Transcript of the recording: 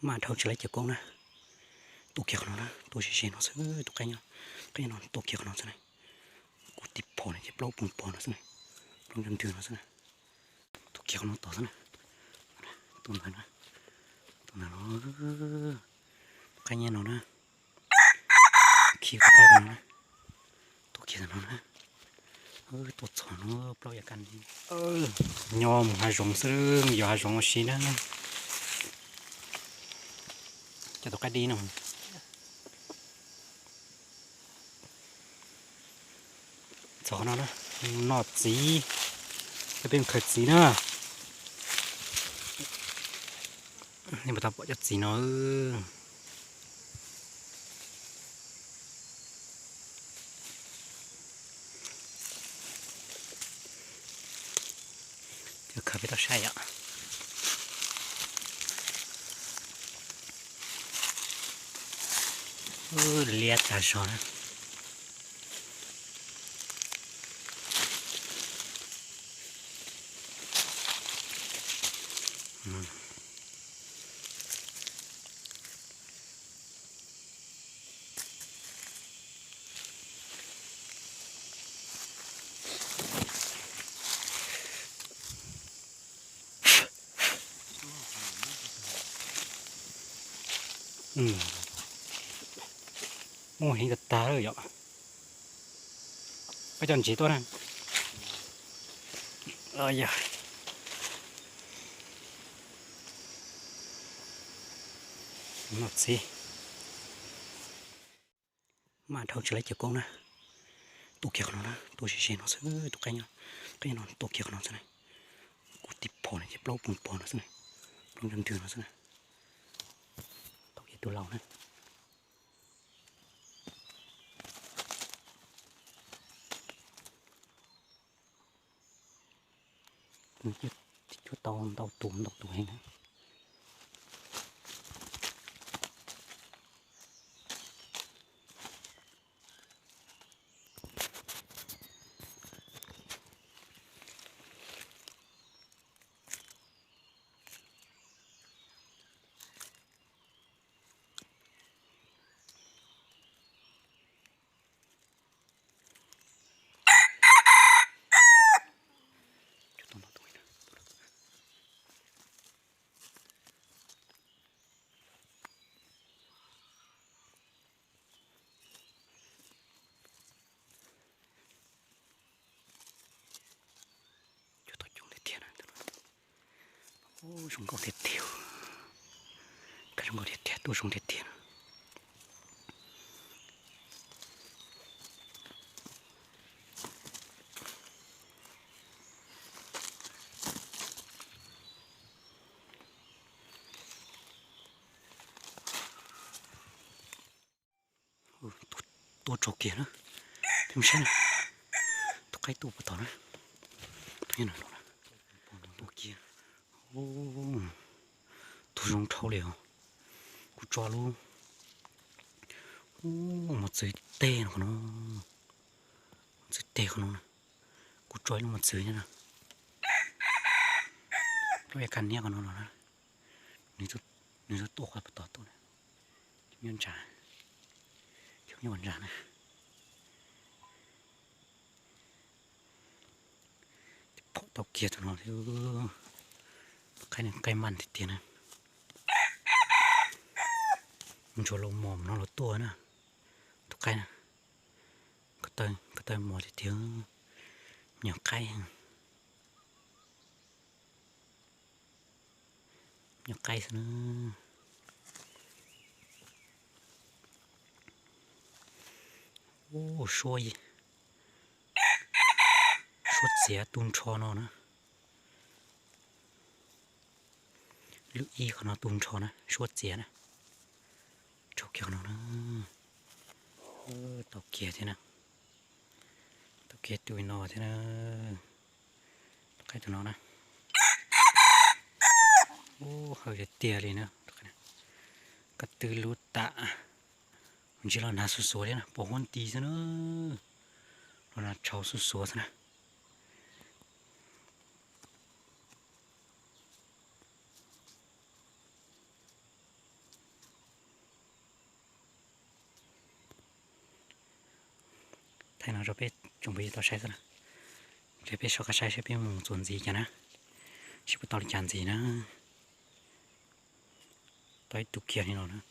Maj dhau tsis laib cawv koob na. Tuaj kiag qhov no na, tuaj ze ze no xwb, tus qaib nyob, qaib nyob no tuaj kiag qhov no xwb na. Kuv tib phom no ces plaub poog pog no xwb na, plaub ntog ntwg no xwb na. Tuaj kiag qhov no tod xwb na. Tuaj ntawd na, tuaj ntawd no, tus qaib nyob no na. Khi tus qaib ko no na, tuaj kiag no na. Tuaj txog no plaub yav kaj, nyob mus hav zoov xwb, yog hav zoov ua si na. Cov tus qaib dib no. Txog qhov no na, noj txiv, coj peb mus khaws txiv na. Nej puas tau pom cov txiv no? Khaws peb tau saib yom. Liab tas zog na. Muaj heev tag tag lawm yom. Koj coj ntsev tuaj na. Yog, noj txiv. Maj dhau tsis laib cawv koob na. Tuaj kiag qhov no na, tuaj ze ze no xwb, tus qaib nyob, qaib nyob no tuaj kiag qhov no xwb na. Kuv tib phom no ces plaub poog pog no xwb na, plaub ntog ntwg no xwb na. Tau kiag tus laus na. Nws cuab tau ntau tus ntau tus heev na. Cua tau coob tiag tiag na. Zoo nkauj tiag tiag. Zoo nkauj tiag tiag, tuaj zoo tiag tiag na. Tuaj tsaug kiag na. Peb mus saib na. Tus qaib tuaj puas tau na. Tus nyob no na. Tuaj kiag. Tuaj zoo dhau li os. Kuv tso lub mos txwv teg no qhov no. Mos txwv teg qhov no na. Kuv tso ib lub mos txwv nyob no. Lub yav kaj niab qhov no los na. Nws tuaj qhov puas tau tuaj na. Cov nyob ntsa, cov nyob ntsa na. Pom tau kiag tus no thiab. Qaib, qaib maj tiag tiag na. Ntsuag laus mos no los tuaj na. Tus qaib na. Ko taw mos tiag tiag. Me nyuam qaib, me nyuam qaib xwb na. Ub, suab, suab txiav tu nrho no na. Lub ib qhov no tu nrho na, suab txiav na. Tsaug kiag qhov no na. Tau kiag thiab na. Tau kiag tus no thiab na. Tus qaib tus no na. Ub, hawv tiag tiag li na. Ko tw lub tam. Ntsis los hnav xuv xuav thiab na, pos huab nti xwb na. Los hnav tshauv xuv xuav xwb na. Aib no rau peb tsoom phooj ywg tau saib xwb na. Ces peb soj qab saib seb peb mus txuas ntxiv cas na, seb puas tau li cas ntxiv na. Tau ib tug kiag li no na.